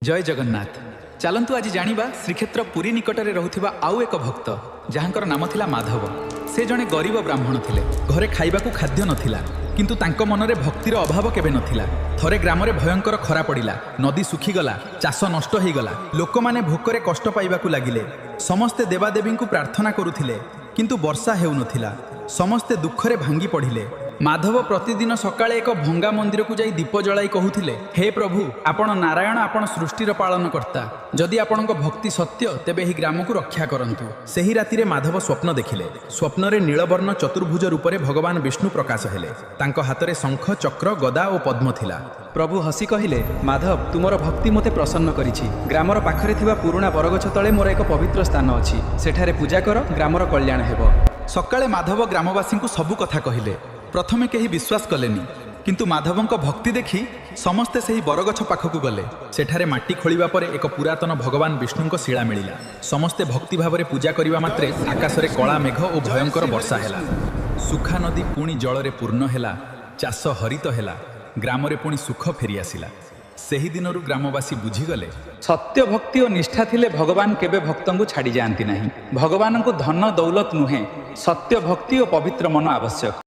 ଜୟ ଜଗନ୍ନାଥ। ଚାଲନ୍ତୁ, ଆଜି ଜାଣିବା ଶ୍ରୀକ୍ଷେତ୍ର ପୁରୀ ନିକଟରେ ରହୁଥିବା ଆଉ ଏକ ଭକ୍ତ, ଯାହାଙ୍କର ନାମ ଥିଲା ମାଧବ। ସେ ଜଣେ ଗରିବ ବ୍ରାହ୍ମଣ ଥିଲେ। ଘରେ ଖାଇବାକୁ ଖାଦ୍ୟ ନଥିଲା, କିନ୍ତୁ ତାଙ୍କ ମନରେ ଭକ୍ତିର ଅଭାବ କେବେ ନଥିଲା। ଥରେ ଗ୍ରାମରେ ଭୟଙ୍କର ଖରା ପଡ଼ିଲା। ନଦୀ ଶୁଖିଗଲା, ଚାଷ ନଷ୍ଟ ହେଇଗଲା, ଲୋକମାନେ ଭୋକରେ କଷ୍ଟ ପାଇବାକୁ ଲାଗିଲେ। ସମସ୍ତେ ଦେବାଦେବୀଙ୍କୁ ପ୍ରାର୍ଥନା କରୁଥିଲେ, କିନ୍ତୁ ବର୍ଷା ହେଉନଥିଲା। ସମସ୍ତେ ଦୁଃଖରେ ଭାଙ୍ଗି ପଡ଼ିଲେ। ମାଧବ ପ୍ରତିଦିନ ସକାଳେ ଏକ ଭଙ୍ଗା ମନ୍ଦିରକୁ ଯାଇ ଦୀପ ଜଳାଇ କହୁଥିଲେ, "ହେ ପ୍ରଭୁ, ଆପଣ ନାରାୟଣ, ଆପଣ ସୃଷ୍ଟିର ପାଳନକର୍ତ୍ତା। ଯଦି ଆପଣଙ୍କ ଭକ୍ତି ସତ୍ୟ, ତେବେ ଏହି ଗ୍ରାମକୁ ରକ୍ଷା କରନ୍ତୁ।" ସେହି ରାତିରେ ମାଧବ ସ୍ୱପ୍ନ ଦେଖିଲେ। ସ୍ୱପ୍ନରେ ନୀଳବର୍ଣ୍ଣ ଚତୁର୍ଭୁଜ ରୂପରେ ଭଗବାନ ବିଷ୍ଣୁ ପ୍ରକାଶ ହେଲେ। ତାଙ୍କ ହାତରେ ଶଙ୍ଖ, ଚକ୍ର, ଗଦା ଓ ପଦ୍ମ ଥିଲା। ପ୍ରଭୁ ହସି କହିଲେ, "ମାଧବ, ତୁମର ଭକ୍ତି ମୋତେ ପ୍ରସନ୍ନ କରିଛି। ଗ୍ରାମର ପାଖରେ ଥିବା ପୁରୁଣା ବରଗଛ ତଳେ ମୋର ଏକ ପବିତ୍ର ସ୍ଥାନ ଅଛି। ସେଠାରେ ପୂଜା କର, ଗ୍ରାମର କଲ୍ୟାଣ ହେବ।" ସକାଳେ ମାଧବ ଗ୍ରାମବାସୀଙ୍କୁ ସବୁ କଥା କହିଲେ। ପ୍ରଥମେ କେହି ବିଶ୍ୱାସ କଲେନି, କିନ୍ତୁ ମାଧବଙ୍କ ଭକ୍ତି ଦେଖି ସମସ୍ତେ ସେହି ବରଗଛ ପାଖକୁ ଗଲେ। ସେଠାରେ ମାଟି ଖୋଳିବା ପରେ ଏକ ପୁରାତନ ଭଗବାନ ବିଷ୍ଣୁଙ୍କ ଶିଳା ମିଳିଲା। ସମସ୍ତେ ଭକ୍ତି ଭାବରେ ପୂଜା କରିବା ମାତ୍ରେ ଆକାଶରେ କଳା ମେଘ ଓ ଭୟଙ୍କର ବର୍ଷା ହେଲା। ସୁଖା ନଦୀ ପୁଣି ଜଳରେ ପୂର୍ଣ୍ଣ ହେଲା, ଚାଷ ହରିତ ହେଲା, ଗ୍ରାମରେ ପୁଣି ସୁଖ ଫେରିଆସିଲା। ସେହି ଦିନରୁ ଗ୍ରାମବାସୀ ବୁଝିଗଲେ, ସତ୍ୟ ଭକ୍ତି ଓ ନିଷ୍ଠା ଥିଲେ ଭଗବାନ କେବେ ଭକ୍ତଙ୍କୁ ଛାଡ଼ି ଯାଆନ୍ତି ନାହିଁ। ଭଗବାନଙ୍କୁ ଧନ ଦୌଲତ ନୁହେଁ, ସତ୍ୟ ଭକ୍ତି ଓ ପବିତ୍ର ମନ ଆବଶ୍ୟକ।